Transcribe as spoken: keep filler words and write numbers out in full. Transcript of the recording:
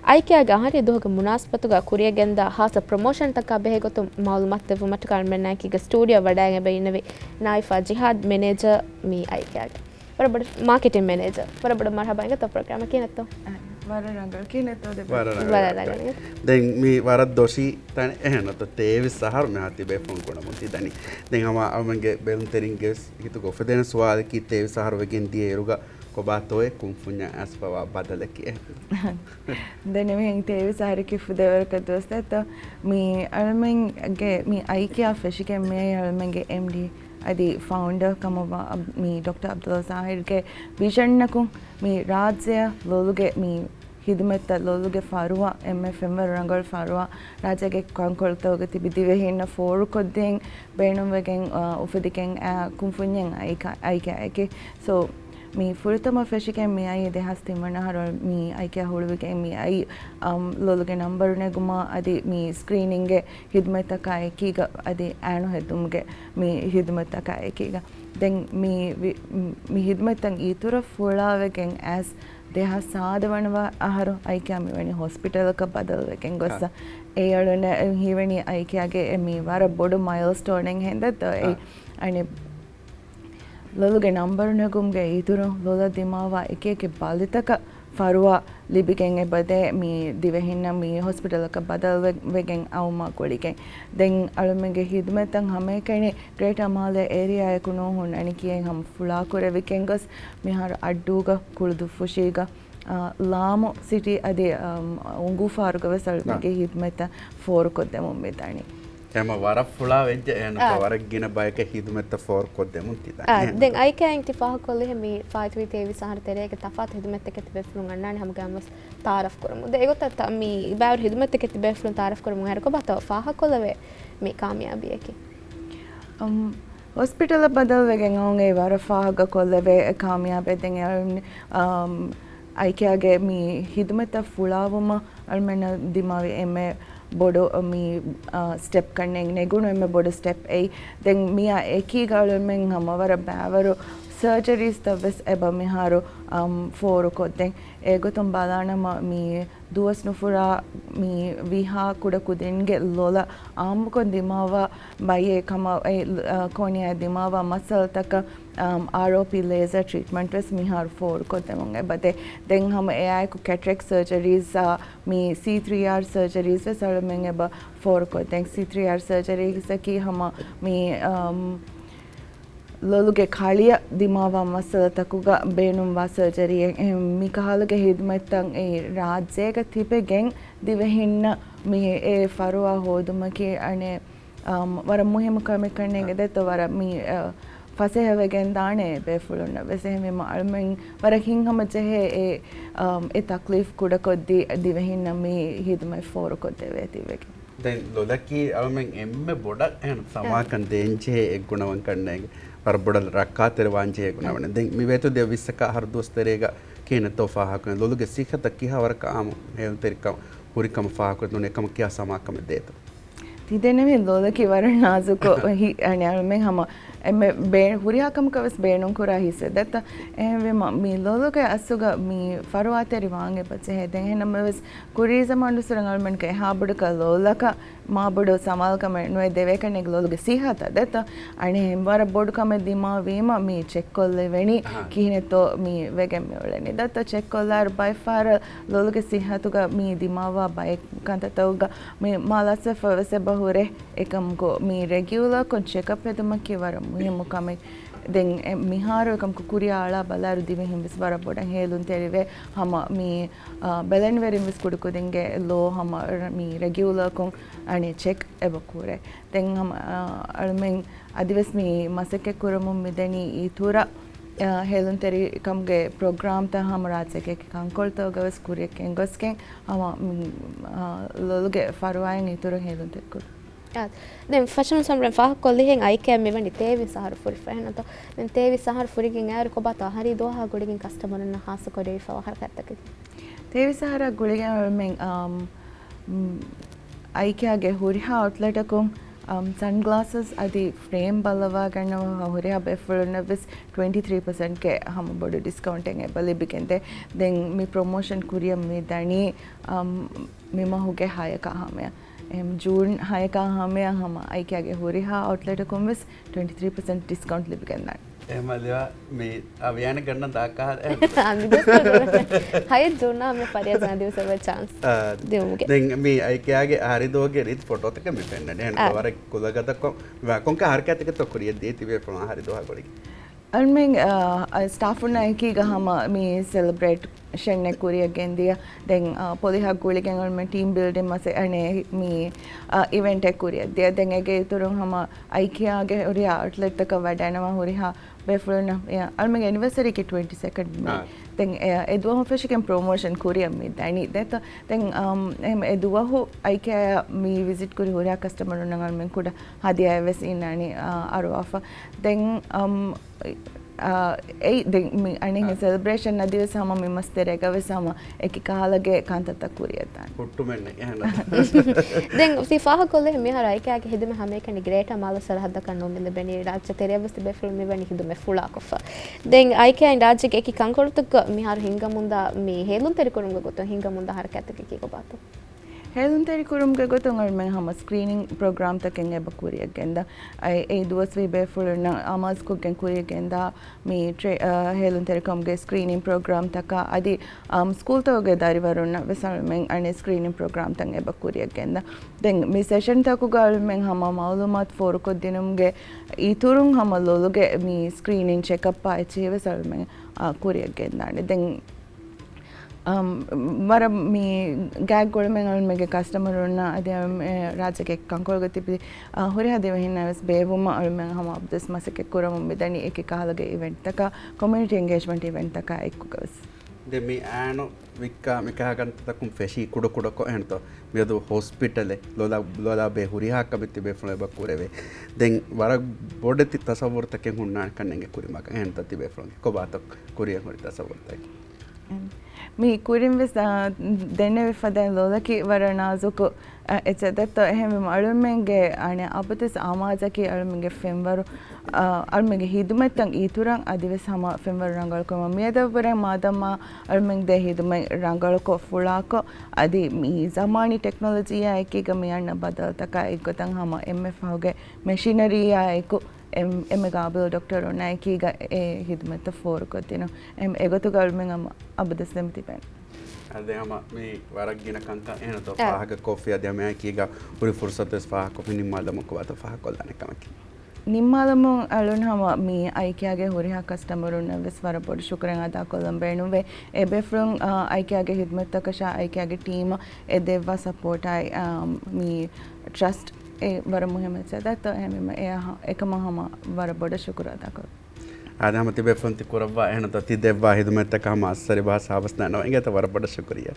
އައިކެއާގެ އަހަރީ ދުވަހުގެ މުނާސަބަތުގަ ކުރިޔަށް ގެންދާ ހާއްސަ ޕްރޮމޯޝަންތަކާ ބެހޭގޮތުން މައުލޫމާތު ދެއްވުމަށްޓަކާ އަޅުމެންނާއެކީގަ ސްޓޫޑިއޯ ވަޑައިގެން އެބަ އިންނެވި ނާއިފާ ޖިހާދް، މެނޭޖަރ މި އައިކެއާގެ. ވަރަށް ބޮޑަށް މާކެޓިން މެނޭޖަރ. ވަރަށް ބޮޑަށް މަރުހަބާ އިނގޭތޯ ޕްރޮގްރާމަށް. ކިހިނެއްތޯ؟ އަ، ވަރަށް ރަނގަޅު. ކިހިނެއްތޯ ދެ ވަރަށް ރަނގަޅު. ވަރަށް ރަނގަޅު. ދެން މި ވަރަށް ދޮށީ ތަނެއް އެހެންނުތޯ ތޭވީސް އަހަރު މިހާ ތިބޭފުޅުން ގުނަމުން ތި ދަނީ. ދެން ހަމަ އަޅުމެންގެ ބެލުންތެރިންގެ ވެސް ހިތުގަ އުފެދޭނެ ސުވާލަކީ ތޭވީސް އަހަރު ވެގެން ދިޔަ އިރުގަ ކޮބާތޯއޭ ކުންފުންޏަށް އައިސްފަވާ ބަދަލަކީ؟ ދެން މިހެން ތޭވީސް އަހަރަކީ ފުދޭވަރަކަށް ދުވަސް ދެއްތޯ؟ މި އަޅުމެންގެ މި އައިކެއާ ފެށިގެން މިއައީ އަޅުމެންގެ އެމްޑީ އަދި ފައުންޑަރ ކަމަށްވާ އަބް-، މި ޑޮކްޓަރ އަބްދުﷲ ޒާހިރްގެ ވިޝަންއަކުން މި ރާއްޖެއަށް ލޮލުގެ މި ހިދުމަތްތައް ލޮލުގެ ފަރުވާ އެންމެ ފެންވަރު ރަނގަޅު ފަރުވާ ރާއްޖޭގެ ކަންކޮޅުތަކުގަ ތިބި ދިވެހިންނަށް ފޯރުކޮށްދޭން ބޭނުންވެގެން، އާ، އުފެދިގެން އާ ކުންފުންޏެއް އައިކަ-، އައިކެއާއެކޭ. ސޯ، މި ފުރަތަމަ ފެށިގެން މިއައީ ދެހާސް ތިންވަނަ އަހަރު މި އައިކެއާ ހުޅުވިގެން މިއައީ، އަމް، ލޮލުގެ ނަންބަރު ނެގުމާ އަދި މި ސްކްރީނިންގެ ހިދުމަތްތަކާ އެކީގަ އަދި އައިނު ހެއްދުމުގެ މި ހިދުމަތްތަކާ އެކީގަ. ދެން މި ވި-، މި ހިދުމަތްތައް އިތުރަށް ފުޅާވެގެން އައިސް ދެހާސް ސާދަ ވަނަ އަހަރު އައިކެއާ މިވަނީ ހޮސްޕިޓަލަކަށް ބަދަލުވެގެން ގޮއްސަ. އެ އަޅުން ހީވަނީ އައިކެއާގެ މި ވަރަށް ބޮޑު މައިލްސްޓޯނެއް ހެންދަތޯ އެ އަނެ ލޮލުގެ ނަންބަރު ނެގުމުގެ އިތުރުން ލޮލަށް ދިމާވާ އެކިއެކި ބަލިތަކަށް ފަރުވާ ލިބިގެން އެބަދޭ މި ދިވެހިންނަށް މި ހޮސްޕިޓަލަކަށް ބަދަލުވެ-، ވެގެން އައުމާ ގުޅިގެން. ދެން އަޅުމެންގެ ހިދުމަތްތައް ހަމައެކަނި ގްރޭޓަރ މާލޭ އޭރިއާއެކު ނޫން ހުންނަނީ ކިޔެއް ހަމަ ފުޅާކުރެވިގެން ގޮސް މިހާރު އައްޑޫގަ ކުޅުދުއްފުށީގަ، އާ، ލާމު ސިޓީ އަދި، އާ، އުނގޫފާރުގަ ވެސް އަޅުމެންގެ ހިދުމަތްތައް ފޯރުކޮށްދެމުން މިދަނީ. އެމަ ވަރަށް ފުޅާ ވެއްޖެ އެހެން އާ. ވަރަށް ގިނަ ބަޔަކަށް ހިދުމަތްތައް ފޯރުކޮށްދެމުން ތިދަނީ. އާ، އެހެން. ދެން އައިކެއާ އިން ތި ފާހަގަކޮށްލިހެން މި ފާއިތުވި ތޭވީސް އަހަރު ތެރޭގެ ތަފާތު ހިދުމަތްތަކެއް ތިބޭފުޅުން އަންނާނެ ހަމަ ގައިމުވެސް ތައާރަފް ކުރަމުން. ދެ އެގޮތަށް ތަ-، މި ބައިވަރު ހިދުމަތްތަކެއް ތިބޭފުޅުން ތައާރަފް ކުރަމުން އަހަރު ކޮބާތޯ ފާހަގަކޮށްލެވޭ މި ކާމިޔާބީއަކީ؟ އަމް، ހޮސްޕިޓަލަށް ބަދަލުވެގެން އައުން އެ ވަރަށް ފާހަގަކޮށްލެވޭ ކާމިޔާބެއް ދެން އެ އައިކެއާގެ މި ހިދުމަތްތައް ފުޅާވުމަށް އަޅުމެންނަށް ދިމާވި އެންމެ ބޮޑު މި، އާ، ސްޓެޕް ކަންނޭނގެ ނެގުނު އެންމެ ބޮޑު ސްޓެޕް އެއީ. ދެން މިއާ އެކީގަ އަޅުމެން ހަމަ ވަރަށް ބައިވަރު ސަރޖަރީސްތައް ވެސް އެބަ މިހާރު، އަމް، ފޯރުކޮށްދެން. އެގޮތުން ބަލާނަމަ މި ދުވަސް ނުފުރާ މި ވީހާ ކުޑަކުދިންގެ ލޮލަށް އާއްމުކޮށް ދިމާވާ ބައެއް ކަމަށް އެ، އަ، ކޯނިޔާ ދިމާވާ މައްސަލަތަކަށް، އަމް، އާރްއޯޕީ ލޭޒަރ ޓްރީޓްމަންޓް ވެސް މިހާރު ފޯރުކޮށްދެމުން އެބަދޭ. ދެން ހަމަ އެއާއެކު ކެޓްރެކްޓް ސަރޖަރީސްއާ މި ސީ ތްރީ އާރް ސަރޖަރީސް ވެސް އަޅުމެން އެބަ ފޯރުކޮށްދެން. ސީ ތްރީ އާރް ސަރޖަރީސްއަކީ ހަމަ މި، އަމް، ލޮލުގެ ކަޅިއަށް ދިމާވާ މައްސަލަތަކުގަ ބޭނުންވާ ސަރޖަރީއެއް. އެހެން މިކަހަލަގެ ހިދުމަތްތައް އެ ރާއްޖޭގަ ތިބެގެން ދިވެހިންނަށް މި އެ ފަރުވާ ހޯދުމަކީ އަނެއް، އަމް، ވަރަށް މުހިއްމު ކަމެއް ކަންނޭނގެ ދެއްތޯ ވަރަށް މި، އަ، ފަސޭހަވެގެން ދާނެ ބޭފުޅުންނަށް ވެސް. އެހެންވީމަ އަޅުމެން ވަރަށް ހިތްހަމަޖެހޭ އެ، އަމް، އެ ތަކްލީފް ކުޑަކޮށްދީ ދިވެހިންނަށް މި ހިދުމަތް ފޯރުކޮށްދެވޭތީވެގެން. ދެން ލޮލަކީ އަޅުމެން އެންމެ ބޮޑަށް އެހެން ސަމާކަން ދޭންޖެހޭ އެއްގުނަވަން ކަންނޭނގެ. ވަރަށް ބޮޑަށް ރައްކާތެރިވާންޖެހޭ ގުނަވަނެއް. ދެން މި ވޭތު ދެ ވިއްސަކާ އަހަރު ދުވަސް ތެރޭގަ ކިހިނެއްތޯ ފާހަގަކުރަން ލޮލުގެ ސިއްހަތަށް ކިހާވަރަކަށް އާއްމު ހޭލުންތެރިކަން ހުރިކަމަށް ފާހަގަކުރެއް ނޫން އެކަމަށް ކިހާ ސަމާކަމެއް ދޭތޯ؟ ތިދެންނެވި ލޮލަކީ ވަރަށް ނާޒުކު ހި-، އަނެ އަޅުމެން ހަމަ އެންމެ ބޭ-، ހުރިހާ ކަމަކަށް ވެސް ބޭނުންކުރާ ހިއްސެއް ދެއްތަ؟ އެހެންވީމަ މި ލޮލުގެ އަސްލުގަ މި ފަރުވާތެރި ވާން އެބަޖެހޭ. ދެން އެހެންނަމަވެސް ކުރީ ޒަމާން ދުސްރަން އަޅުމެންގެ އެހާ ބޮޑަކަށް ލޮލަކަށް މާބޮޑު ސަމާލުކަމެއް ނުވެ ދެވޭކަންނޭނގެ ލޮލުގެ ސިއްހަތަށް ދެއްތަ؟ އަނެއް ވަރަށް ބޮޑު ކަމެއް ދިމާވީމަ މި ޗެކްކޮށްލެވެނީ އަހާ. ކިހިނެއްތޯ މި ވެގެން މިއުޅެނީ. ދައްތަ ޗެކްކޮށްލާއިރު ބައެއްފަހަރަށް ލޮލުގެ ސިއްހަތުގަ މި ދިމާވާ ބައެއް ކަންތައްތަކުގަ މި މާލަސްވެފަ ވެސް އެބަ ހުރޭ. އެކަމަކު މި ރެގިއުލަރކޮށް ޗެކަޕް ހެދުމަކީ ވަރަށް މުހިއްމު ކަމެއް. ދެން އެ މިހާރު އެކަމަކު ކުރިއަށް އަޅާ ބަލާއިރު ދިވެހިން ވެސް ވަރަށް ބޮޑަށް ހޭލުންތެރިވޭ. ހަމަ މި، އާ، ބެލެނިވެރިން ވެސް ކުޑަކުދިންގެ ލޯ ހަމަ ރ-، މި ރެގިއުލަރކޮށް އަނެއް ޗެކް އެބަ ކުރޭ. ދެން ހަމަ، އާ، އަޅުމެން އަދިވެސް މި މަސައްކަތް ކުރަމުން މިދަނީ އިތުރަށް، އާ، ހޭލުންތެރިކަމުގެ ޕްރޮގްރާމްތައް ހަމަ ރާއްޖޭގެ ކަންކޮޅުތަކުގަ ވެސް ކުރިއަށް ގެންގޮސްގެން ހަމަ، މި، އާ، ލޮލުގެ ފަރުވާއިން އިތުރަށް ހޭލުންތެރި ކުރުން. އާ، ދެން ފަށަމުން ސަމްރެން ފާހަގަކޮށްލިހެން އައިކެއަށް މިވަނީ ތޭވީސް އަހަރު ފުރިފަ އެހެންތޯ؟ ދެން ތޭވީސް އަހަރު ފުރިގެން އައިރު ކޮބާތޯ އަހަރީ ދުވަހާ ގުޅިގެން ކަސްޓަމަރުންނަށް ހާއްސަކޮށް ދެވިފަ އަހަރު ކައްތަކެއް؟ ތޭވީސް އަހަރާ ގުޅިގެން އަޅުމެން، އާ، މް، އައިކެއާގެ ހުރިހާ އައުޓްލެޓަކުން އަމް، ސަންގްލާސަސް އަދި ފްރޭމް ބައްލަވާގަންނަވާ ހުރިހާ ބޭފުޅުންނަށް ވެސް ޓްވެންޓީ ތްރީ ޕަސެންޓްގެ ހަމަ ބޮޑު ޑިސްކައުންޓެއް އެބަ ލިބިގެންދޭ. ދެން މި ޕްރޮމޯޝަން ކުރިއަށް މި ދަނީ، އަމް، މި މަހުގެ ހަޔަކާ ހަމަޔަށް. އެހެން ޖޫން ހަޔަކާ ހަމަޔަށް ހަމަ އައިކެއާގެ ހުރިހާ އައުޓްލެޓަކުން ވެސް ޓްވެންޓީ ތްރީ ޕަސެންޓް ޑިސްކައުންޓް ލިބިގެންދާނެ. އެހެމަލިވާ މި އަވިޔާނެ ގަންނަ ދާކަހަ މި ދުވަސް ހަޔެއް ޖޫނާ މި ފަރިޔާ ދިވެސް އެބަ ޗާންސް ދިއުމުގެ. ދެން މި އައިކެއާގެ ހަރިދުވަހުގެ ރީތި ފޮޓޯތަކެއް މި ފެންނަނީ. އެހެން ވަރަށް ކުލަގަދަކޮށް ކޮންކަހަލަ ހަރަކާތްތަކެއްތޯ ކުރިއަށް ދިޔަ ތިބޭފުޅުން ހަރިދުވަހަށް ގުޅިގެން؟ އަޅުމެން، އާ، ސްޓާފުންނާ އެކީގަ ހަމަ މި ސެލެބްރޭޝަންއެއް ކުރިއަށް ގެންދިޔަ. ދެން، އާ، ޕޮލިހަށް ގުޅިގެން އަޅުމެން ޓީމް ބިލްޑިން މަސައްކަތް އަނެއް މި، އާ، އިވެންޓެއް ކުރިއަށް ދިޔަ. ދެން އޭގެ އިތުރުން ހަމަ އައިކެއާގެ ހުރިހާ އައުޓްލެޓްތަކަށް ވަޑައިނަމަ ހުރިހާ ބޭފުޅުންނަށް އަޅުމެންގެ އެނިވަރސަރީގެ ޓްވެންޓީ ސެކަންޑް މޭ. ދެން އެ، އެ ދުވަހު ފެށިގެން ޕްރޮމޯޝަން ކުރިއަށް މި ދަނީ. ދެތަ، ދެން، އަމް، އެ، އެ ދުވަހު އައިކެއާ މި ވިޒިޓް ކުރި ހުރިހާ ކަސްޓަމަރުންނަށް އަޅުމެން ކުޑަ ހަދިޔާއެއް ވެސް އިންނާނީ، އާ، އަރުވާފަ. ދެން، އަމް، އާ، އެއީ ދެން މި އަނެއް ސެލެބްރޭޝަން އަދިވެސް ހަމަ މި މަސް ތެރޭގަ ވެސް ހަމަ އެކި ކަހަލަގެ ކަންތައްތައް ކުރިއަށްދާނެ. ހުއްޓުމެއްނެއް އެހެން. ދެން ތި ފާހަގަކޮށްލި މިހާރު އައިކެއާގެ ހިދުމަތް ހަމައެކަނި ގްރޭޓާ މާލެ ސަރަހައްދަކަށް ނޫން މި ލިބެނީ. ރާއްޖެ ތެރެއަށްވެސް ތިބޭފުޅުން މިވަނީ ހިދުމަތް ފުޅާކޮށްފަ. ދެން އައިކެއާއިން ރާއްޖޭގެ އެކި ކަންކޮޅުތަކަށް މިހާރު ހިންގަމުންދާ މި ހޭލުންތެރިކުރުމުގެ ގޮތުން ހިންގަމުންދާ ހަރަކާތްތަކަކީ ކޮބާތޯ؟ ހޭލުންތެރިކުރުމުގެ ގޮތުން އަޅުމެން ހަމަ ސްކްރީނިން ޕްރޮގްރާމްތަކެއް އެބަ ކުރިއަށް ގެންދާ. އެ، އެ ދުވަސްވީ ބޭފުޅުންނަށް އަމާޒުކޮށްގެން ކުރިއަށް ގެންދާ މި ޓްރެ-، އަ، ހޭލުންތެރިކަމުގެ ސްކްރީނިން ޕްރޮގްރާމްތަކާ އަދި، އަމް، ސްކޫލްތަކުގެ ދަރިވަރުންނަށް ވެސް އަޅުމެން އަނެއް ސްކްރީނިން ޕްރޮގްރާމްތައް އެބަ ކުރިއަށް ގެންދާ. ދެން މި ސެޝަންތަކުގަ އަޅުމެން ހަމަ މައުލޫމާތު ފޯރުކޮށްދިނުމުގެ އިތުރުން ހަމަ ލޮލުގެ މި ސްކްރީނިން ޗެކަޕާ އެއްޗެހި ވެސް އަޅުމެން، އާ، ކުރިއަށް ގެންދާނެ. ދެން އަމް، ވަރަށް މި ގާތްގަނޑުމެން އަޅުމެންގެ ކަސްޓަމަރުންނަށް އަދި އަޅުމެން ރާއްޖޭގެ ކަންކޮޅުގަ ތިބި، އާ، ހުރިހާ ދިވެހިންނަށް ވެސް ބޭއްވުމަށް އަޅުމެން ހަމަ އަބަދުވެސް މަސައްކަތް ކުރަމުން މިދަނީ އެކި ކަހަލަގެ އިވެންޓްތަކާ، ކޮމިއުނިޓީ އެންގޭޖްމަންޓް އިވެންޓްތަކާ އެއްކޮށްގަ ވެސް. ދެން މި އާނު ވިއްކާ މިކަހަ ކަންތައްތަކުން ފެށީ ކުޑަކުޑަކޮށް އެހެންތޯ؟ މިއަދު ހޮސްޕިޓަލެއް ލޮލާ، ލޮލާ ބޭ ހުރިހާ ކަމެއް ތިބޭފުޅުން އެބަ ކުރެވޭ. ދެން ވަރަށް ބޮޑެތި ތަސައްވުރުތަކެއް ހުންނާނެ ކަންނޭނގެ ކުރިމަގަށް އެހެންތޯ ތިބޭފުޅުން ކޮބާތޯ ކުރިއަށް ހުރި ތަސައްވުރުތަކެއް؟ މި ކުރިން ވެސް، އާ، ދެންނެވި ފަދައިން ލޮލަކީ ވަރަށް ނާޒުކު، އާ، އެއްޗެއް ދެއްތޯ. އެހެންވީމަ އަޅުމެންގެ އަނެއް އަބަދުވެސް އަމާޒަކީ އަޅުމެންގެ ފެންވަރު، އާ، އަޅުމެންގެ ހިދުމަތްތައް އިތުރަށް އަދިވެސް ހަމަ ފެންވަރު ރަނގަޅުކުރުމަށް. މިއަދަށްވުރެ މާދަމާ އަޅުމެން ދޭ ހިދުމަތް ރަނގަޅުކޮށް ފުޅާކޮށް، އަދި މި ޒަމާނީ ޓެކްނޮލޮޖީއާ އެކީގަ މި އަންނަ ބަދަލުތަކާ އެއްގޮތަށް ހަމަ އެންމެ ފަހުގެ މެޝިނަރީއާ އެކު އެ، އެންމެ ގާބިލް ޑޮކްޓަރުންނާ އެކީގަ އެ ހިދުމަތްތައް ފޯރުކޮށްދިނުން. އެ، އެގޮތުގަ އަޅުމެން ހަމަ އަބަދުވެސް ދެމިތިބޭނެ. އަދި ހަމަ މި ވަރަށް ގިނަ ކަންކަން އެހެންތޯ އާ. ފާހަގަކޮށްފި އަދި ހަމައެކީގަ ހުރި ފުރުސަތުވެސް ފާހަގަކޮށްފި ނިންމާލަމުން ކޮބާތޯ ފާހަގަކޮށްލާނެ ކަމަކީ؟ ނިންމާލަމުން އަޅުން ހަމަ މި އައިކެއާގެ ހުރިހާ ކަސްޓަމަރުންނަށް ވެސް ވަރަށް ބޮޑު ޝުކުރެއް އަދާކޮށްލަން ބޭނުންވޭ. އެ ބޭފުޅުން، އާ، އައިކެއާގެ ހިދުމަތްތަކަށާ އައިކެއާގެ ޓީމަށް އެ ދެއްވާ ސަޕޯޓާއި، އާ، މި ޓްރަސްޓް އެ ވަރަށް މުހިއްމު އެއްޗެއް ދެއްތޯ. އެހެންވީމަ އެ ހަ-، އެކަމަށް ހަމަ ވަރަށް ބޮޑަށް ޝުކުރު އަދާކޮށް. އާދެ، ހަމަ ތިބޭފުޅުން ތި ކުރައްވާ އެހެންތޯ ތި ދެއްވާ ހިދުމަތްތަކަށް ހަމަ އައްސަރި ބަހަށް ސާބަސް ދަންނަވަން އިނގޭތޯ. ވަރަށް ބޮޑަށް ޝުކުރިއްޔާ.